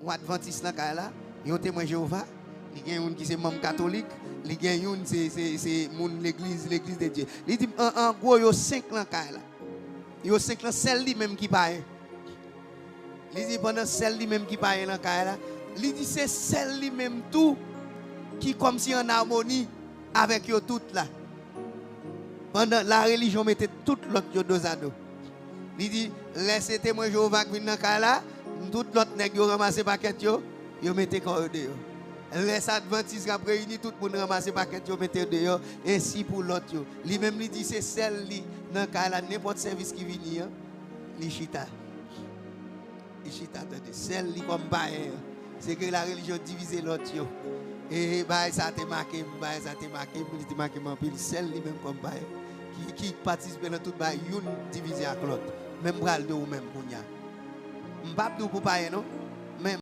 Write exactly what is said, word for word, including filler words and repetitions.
yon advantis nan kay la, yon temwen Jewova, li gen youn ki se manm katolik, li gen youn se, se, se moun legliz, legliz de Dye. Li di m, an, an gwo, yo senk nan kay la. Yo senk lan, sèl li menm ki payen. Li di pandan sèl li menm ki payen nan kay la, li di se sèl li menm tou ki kòmsi an amoni avèk yo tout la. Pandan la relijyon mete tout lòt yo dozado. Li di, lè se temwen Jewova k vin nan kay la, tout lòt nèg yo ranmase pakèt yo, yo mete kò yo deyò. Lè sa advantis k ap reyini, tout moun ranmase pakèt yo, mete yo deyò, ensi pou lòt yo. Li menm li di se sèl li nan kay la, nenpòt sèvis ki vini an, li chita. Li chita, tande, sèl li kòm payen an. Se ke la relijyon divize lòt yo. E bagay sa te make m, bagay sa te make m, li te make m anpil. Sèl li menm kòm payen ki, ki patisipe nan tout bagay, youn divize ak lòt. Men m pral di w menm kounye a. M p ap di w pou payen non.